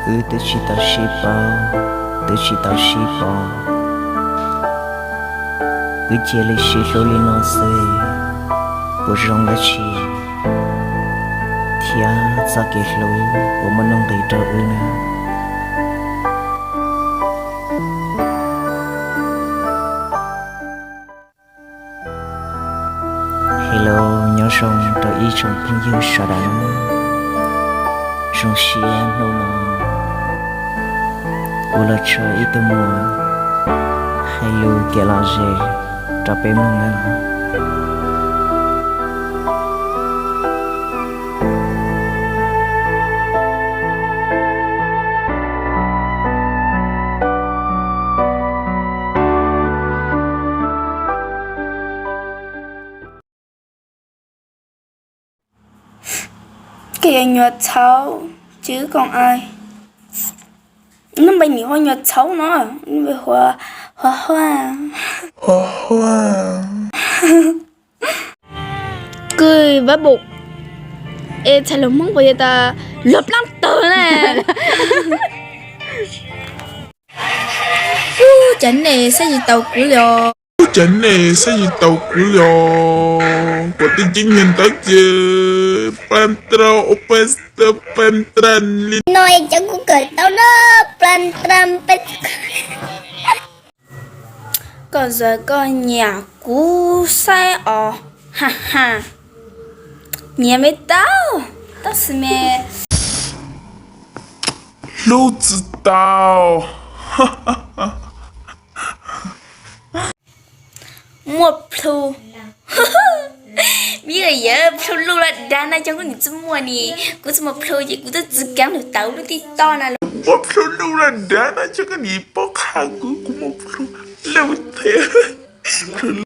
Wb twb tsis tau sib paub, twb tsis tau sib pom, wb cia li sib hlub li no xwb, puas zoo dab tsi thiab txoj kev hlub uas muaj nuj nqis rau wb na? Hello, nyob zoo rau ib tsoom phooj ywg sawv daws. Zoo siab hnub no kuv los tshua ib tug muam hais lus kev lom zem rau peb mloog na. Koj yuav nyuam txhaum, Tswv Koom Aim. Lub npe nim hu nyuam txhaum no, lub npe hu Hua Hua. Hua Hua. Kws vab bum, es txhais lus Hmoob puas yog tas luag plaab tawg na? Ub, cas nej xav yim tau kuv li os? Ub, cas nej xav yim tau kuv li os? Kuv twb ceeb niag ntawd ces pab nrau, pab nrau li no es cov kuv kawm tau na, pab nrau, pab. Koj zam koj nyiam kuv saib os, ha ha. Nyiam me tau, tab sis me hlub tsis tau. Muaj plhu. Vim yog plhu luj laj dav na cov kuv nim tsi muaj ni, kuv tsi muaj plhu ces kuv twb tsi kav lug tau lub tij toj na. Muaj plhu luj laj dav na cov kuv nim poob qha kuv, kuv muaj plhu luj thiab.